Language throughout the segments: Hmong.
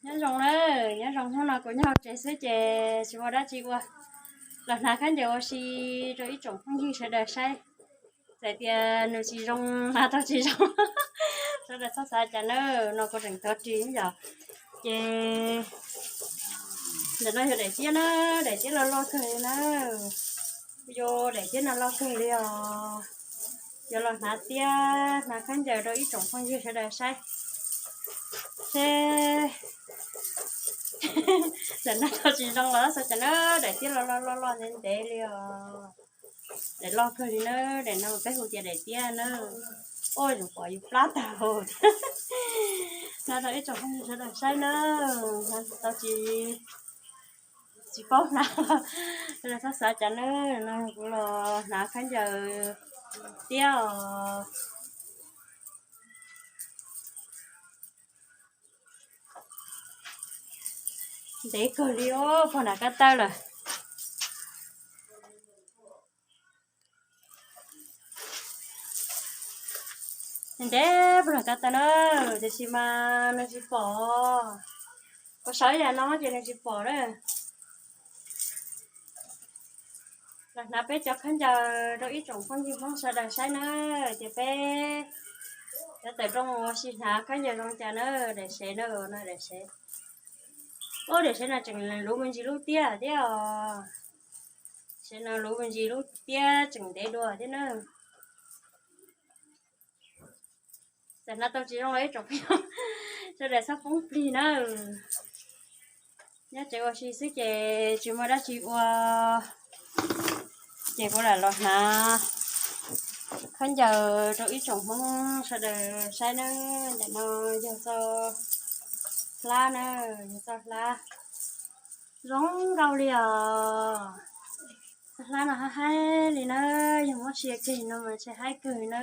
Nyob zoo na, nyob zoo, hnub no kuv nyob hauv tsev xwb ces tsis muaj dab tsi ua, los hnav khaub ncaws ua si rau ib tsoom phooj ywg sawv daws saib. Txawm tias nws tsis zoo, hnav tau tsis zoo, sawv daws txhob xav cas na, no kuv tseem tuav ris yom. Ces ntawm no yog daim tiab na, daim tiab loj loj kawg li na. Kuv yuav daim tiab no loj kawg li os. Yuav los hnav tiab hnav khaub ncaws rau ib tsoom phooj ywg sawv daws saib seb ntawm no tau tsis zoo los xav cas na. Daim tiab loj loj loj loj ntev ntev li os. Daim loj kawg li na, daim no peb hu tias daim tiab na. Oj, zoo pom yus plab tag thiab. Hnav rau ib tsoom phooj ywg sawv daws saib na, tau tsis tsis paub hnav, sawv daws txhob xav cas na. No kuv los hnav khaub ncaws tiab os. Ntev kawg li os, pog hnav kab tawb lawm. Ntev pog hnav kab tawb na, tiam sis mas nws tsis pom. Kuv sawv yam no ces nws tsis pom na. Los hnav peb cov khaub ncaws rau ib tsoom phooj ywg Hmoob sawv daws saib na, tias peb cov tawm rooj ua si hnav khaub ncaws zoo cas na, daim sev na, no daim sev. Ub, daim sev no tseem luv me ntsis lub tiab thiab os. Sev no luv me ntsis lub tiab tseem ntev dua thiab na. Txawm hnav tau tsis zoo los ib tsoom phooj ywg sawv daws txhob poob plig na. Nyob tsev ua si xwb ces tsis muaj dab tsi ua, ces kuv lam los hnav khaub ncaws rau ib tsoom Hmoob sawv daws saib na. Ntawm no yog txoj hlab na, yog txoj hlab zoo nkauj li os. Txoj hlab no haib haib li na, yog muab sia kiag no mas ntshe haib kawg na.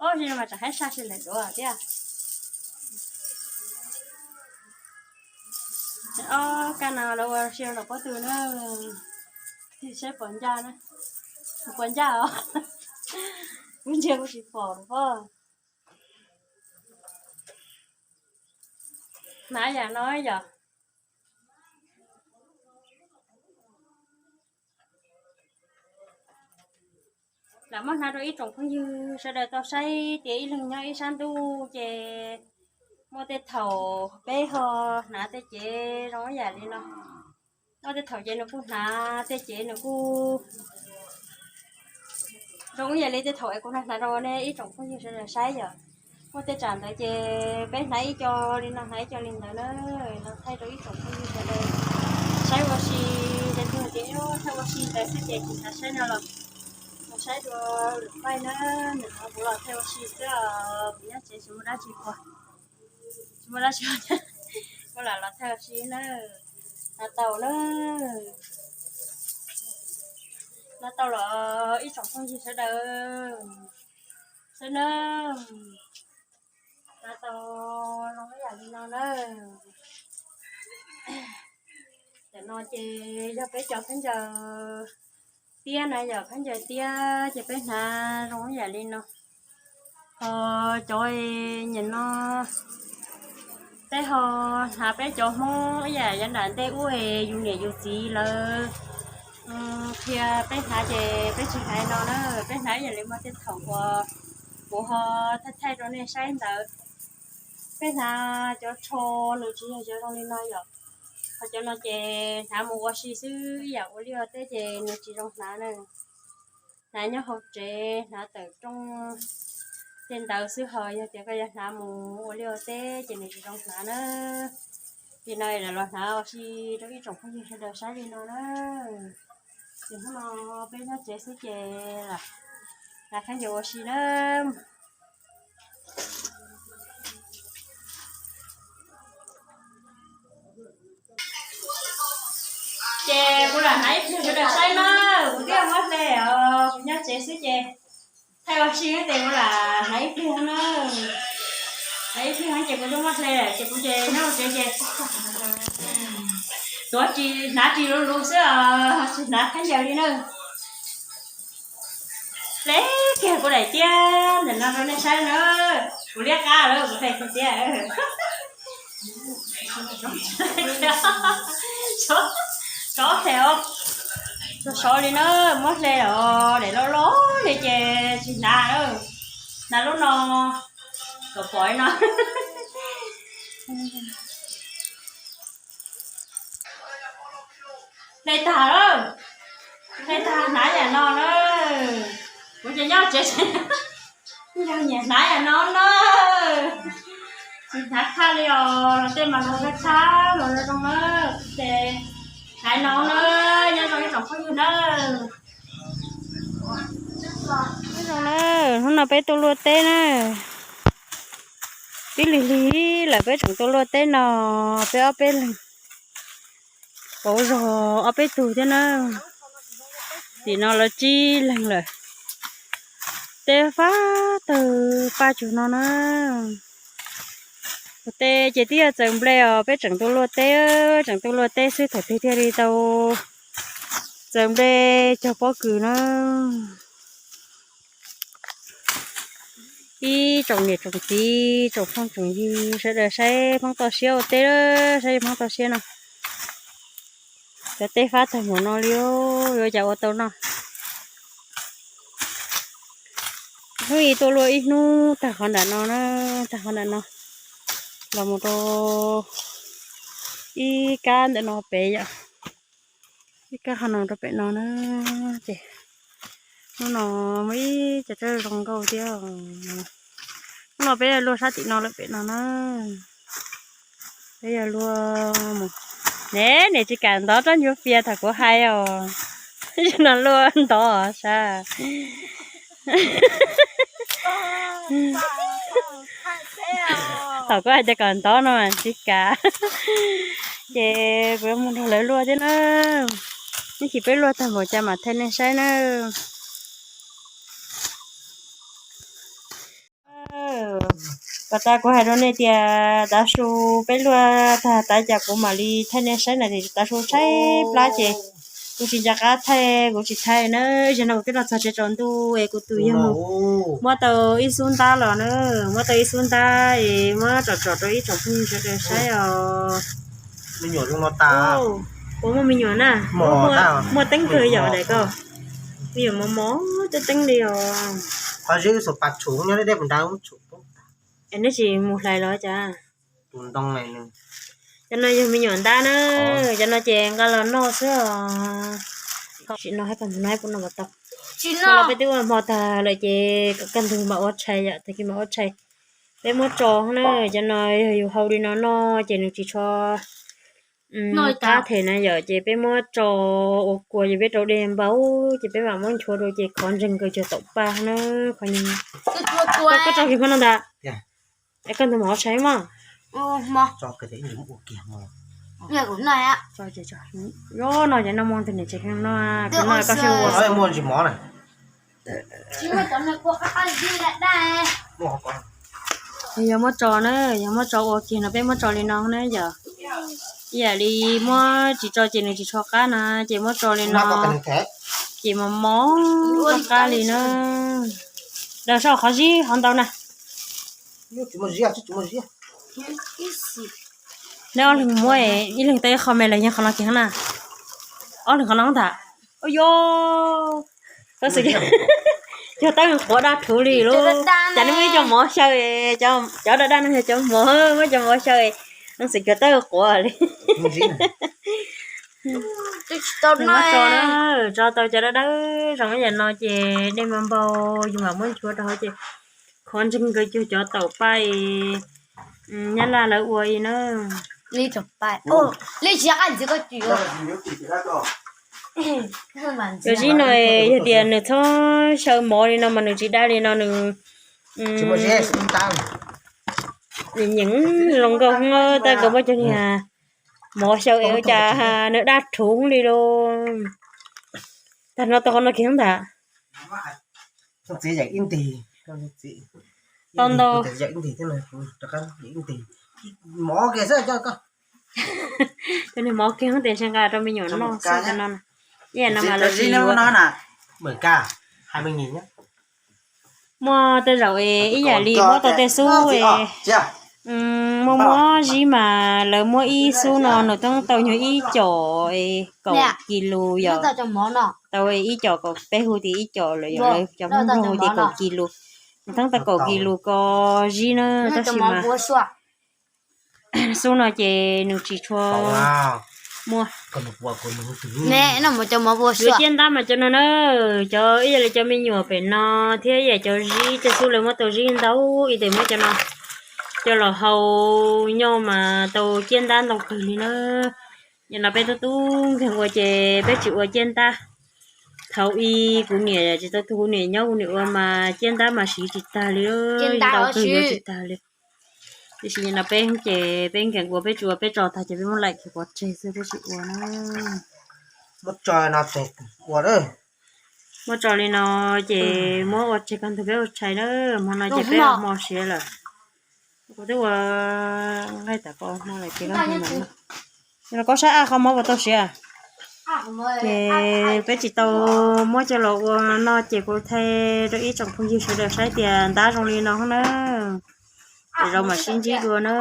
Ob, sia no mas tsam haib saj si lawm duav thiab. Ob kab no lawv ua sia rau pob tw na, saib puas ncaj na. Puas ncaj os? Kuv ntsia kuv tsis pom lawm pob. Hnav yam no yom. Lam muab hnav rau ib tsoom phooj ywg sawv daws tau saib tias ib leeg nyob ib sab ntuj ces muaj tej thaum peb ho hnav tej cev zoo ib yam li no. Muaj tej thaum ces nws kuj hnav tej cev nws kuj zoo ib yam li tej thaum es kuv hnav hnav rau nej ib tsoom phooj ywg sawv daws saib yom. Muaj tej tsam ntawd ces peb hnav ib co li no hnav ib co li ntawd na, los thaij rau ib tsoom phooj ywg sawv daws saib ua si. Ces tuag ces thaij ua si ntawd xwb ces tsis hnav saib no los mus saib dua lwm paij na. Nim no kuv los thaij ua si xwb os, kuv nyob tsev tsis muaj dab tsi ua, tsis muaj dab tsi ua, kuv lam los thaij ua si na. Hnav tau na, hnav tau los ib tsoom phooj ywg sawv daws saib na. Hnav tau zoo ib yam li no na. Tam no ces yog peb cov khaub ncaws tiab na, yog khaub ncaws tiab ces peb hnav zoo ib yam li no. Ho cov nyam no peb ho hnav peb cov Hmoob ib yam yav nram ntej ub es yus niam yus txiv lawv qhia peb hnav ces peb tsis hnav no na, peb hnav ib yam li muaj tej thaum uas kuv ho thaij thaij rau nej saib ntawd. Peb hnav cov tsho nws tsis yog cov zoo li no yom. Ho cov no ces hnav mus ua si xwb, ib yam ua liaj ua teb ces nws tsis zoo hnav na. Hnav nyob hauv tsev, hnav tawm rooj tej ntawd xwb, ho yog tias koj yuav hnav mus ua liaj ua teb ces nws tsis zoo hnav na. Li no los hnav ua si rau ib tsoom phooj ywg sawv daws saib li no na. Ces hnub no peb nyob tsev xwb ces lam hnav khaub ncaws ua si na. Ces kuv lam hnav ib pliag sawv daws saib na, kuv twb muab hle os, kuv nyob tsev xwb ces thaij ua si ces kuv lam hnav ib pliag na. Hnav ib pliag ces kuv twb muab hle lawm ces kuv ces nyob tsev ces tuav ris hnav ris luv luv xwb os, tsis hnav khaub ncaws li na. Hle kiag kuv daim tiab ntawm no rau nej saib na, kuv liab qab lawm kuv hle kiag tiab. Tsov hle os, tsov sov li na, muab hle os, daim loj loj li ces tsis hnav na, hnav lub no kom pom no. Hle tag lawm, hle tag hnav yam no na. Kuv ces nyob tsev, yog nyiam hnav yam no na. Tsis hnav khaj li os, los tej mas los zoo tshaj los zoo na. Ces hnav no na, nyob zoo ib tsoom phooj ywg na. Nyob zoo na, hnub no peb tuaj luaj teb na. Twb lig lig lawm peb tseem tuaj luaj teb no, peb ob peb leeg, pauv zog ob peb tug thiab na. Tim no lawv tsib leeg lawm. Teb fab tawg paj tsuag no na. Ua teb ces twb yog txawm nplej os, peb tseem tuaj luaj teb, tseem tuaj luaj teb xwb thaum twg thiaj li tau txawm nplej cog pob kws na. Ib tsoom niam tsoom txiv tsoom phooj tsoom ywg sawv daws saib Hmoob toj siab ua teb, saib Hmoob toj siab no. Cov teb fab tag npaum no li, yuav cas ua tau noj. Hnub ib tuaj luaj ib hnub tag qhov nram no na, tag qhov nram no los mus rau ib kab ntawm no pem yom. Ib kab qhov no rau pem no na. Ces hnub no muaj ib co tsaib zoo nkauj thiab. Hnub no peb luaj sab tim no lawm pem no na. Peb yog luaj mus, ne, niam tsis kam ntov rab ncuav pias thaum kuv hais os. Zaum no luaj ntov sab. Thaum kuv hais tias kom ntov no mas tsis kam. Ces kuv yuav mus nrog lawv luaj thiab na. Ib chim peb luaj tag npaum cas mam thaij nej saib na. Kom tas kuv hais rau nej tias tav su peb luaj tag tas cas kuv mam li thaij nej saib na, tav su tshaib plab ces kuv tsis nco qab thaij, kuv tsis thaij na. Zaum no kuv twb los txog tsev tsaus ntuj es kuv tus yawg muab tau ib xub ntab los na, muab tau ib xub ntab es muab tsom tsom rau ib tsoom phooj ywg sawv daws saib os. Kuv muaj me nyuam na, muaj teeb kawg yom daim ko. Me nyuam mos mos teeb teeb li os. Es neb tsis mus hlais los cas? Cov no yog me nyuam ntab na, cov no ces nqa los noj xwb os. Sim no hais kom ntug no puas noj tau. Tsis no los peb twb ua hmo tag lawm ces kaj ntug mam ua tshais yom, tag kis mam ua tshais. Peb muab tso na, cov no yog yus hau li no noj ces nws tsis tshua qab them na yom, ces peb muab tso ua kua ces peb rau dej npau ces peb mam muab nchuav rau ces khov ntseeg kawg cuag taum paj na. Koj tso kiag hmo no ntag. Es koj ntug mam ua tshais mog. Yog no ces noj mog ntag niam tsev kheej no, koj no koj sib ua. Yog muab tso na, yog muab tso ua kiag no peb muab tso li no na yom. Ib yam li muab tsis tso ces nws tsis tshua qab na, ces muab tso li no ces mos mos qab li na. Daws soj qhov zib qhov ntau na. Neb ob leeg muab, ib leeg tau ib qho me los yog qhov no kiag na. Ob leeg qhov no ntag. Ua yog, tab sis cog tawb quav daj rhuv li lub. Cas neb muab ib co mov xyaw, cov daj daj no yog cov mov, muab cov mov xyaw, tab sis cog tawb quav li. Tso na, tso tau cov dawb dawb zoo ib yam no ces dej npau npau, yus mam muab nchuav rau hauv ces khov ntseeg kawg cuag cov taum paj Nyab Laj lawv ua li na. Cov zib no yog tias nws txhob xyaw mov li no mas nws tsis daj li no nws nyeem zoo nkauj hwv, tab kawg muab cov niag mov xyaw es ua cas nws daj rhuv li lauj. Tag no tau qhov no kiag ntag. Tau ntau. Cov niag mov kiag tes ntshe nqa rau me nyuam noj xwb no. Ib yam no mas lawv tsis yuav. Muaj tej zaum ib yam li muab tau tej xub es Muaj muab zib mas lawv muab ib xub no nws twb tau nyuag ib com kaum kis lus yom. Tau ib com kaum peb hub tias ib com lawm yom, lawv cov Hmoob Nplog hu tias kaum kis lus. Nws twb tau kaum kis lus ko zib na, tab sis mas xub no ces nws tsis tshua muaj. Yuav ciaj ntab mas cov no na, cov ib yam li cov me nyuam pem no thiab yam cov zib tej xub lawv muab tau zib ntau ib tes muab cov no coj los hau nyoj mas tau ciaj ntab ntau kawg li na. Nim no peb tub tub nkeeg ua ces peb tsis ua ciaj ntab. Thaum ub kuv niam tsis tau tu, kuv niam nyob kuv niam ua mas ciaj ntab mas siv tsis tag li, ntau kawg yuav tsis tag li. Tiam sis nim no peb ces peb nkees ua peb tsis ua, peb tso tag ces peb muab laim kiag pov tseg xwb peb tsis ua na. Muab tso li no ces ua, muab tso li no ces muab ua tseg koj ntug peb ua tshais na. Hmo no ces peb ua hmo siav lawm. Kuv twb ua nqaij tas koj hmo lawm ces koj ntug mam no. Los koj saib aj qhov mov puas tau siav. Ces peb tsis tau muab coj los ua no ces kuv thaij rau ib tsoom phooj ywg sawv daws saib tias ntab zoo li no na. Ces zaum mam sib ntsib dua na.